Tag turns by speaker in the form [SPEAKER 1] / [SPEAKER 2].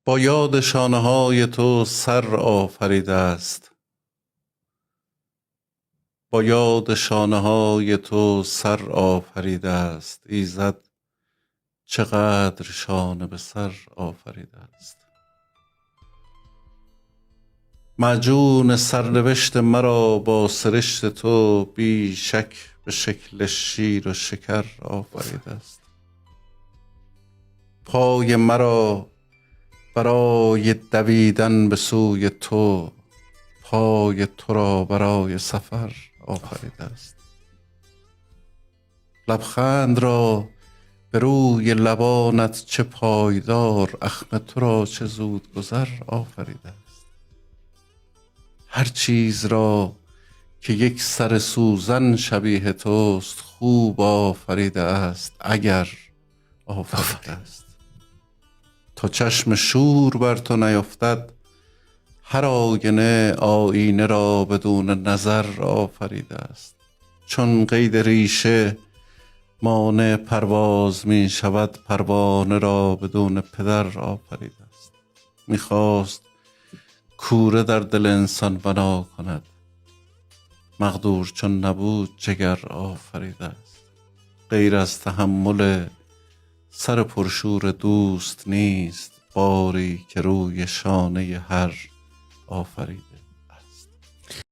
[SPEAKER 1] Бо ёди шонаҳои ту сар офаридааст. Бо ёди шонаҳои ту сар офаридааст. Изад чӣ қадр шона ба сар офаридааст. Маъҷуни сарнавишти маро бо сиришти ту бешак ба шакли ширу шакар офаридааст. Пои маро барои давидан ба сӯи ту, пои туро барои сафар офаридааст. Лабханд ро ба рӯи лабонат чӣ пойдор, ахми туро чӣ зудгузар офаридааст. Ҳар чизро ки як сари сӯзан шабеҳи туст, хуб офаридааст, агар офаридааст. То чашми шӯр бар ту наёфтад, ҳар оина оинаро бидуни назар офаридааст. Чун қайди реша монеи парвоз мешавад, парвонаро бидуни падар офаридааст. Мехост кӯра дар дили инсон бино кунад, мақдур чун набуд, ҷигар офаридааст. Ғайр аз таҳаммули сари пуршӯри дӯст нест боре ки рӯи шонаи ҳар офаридааст.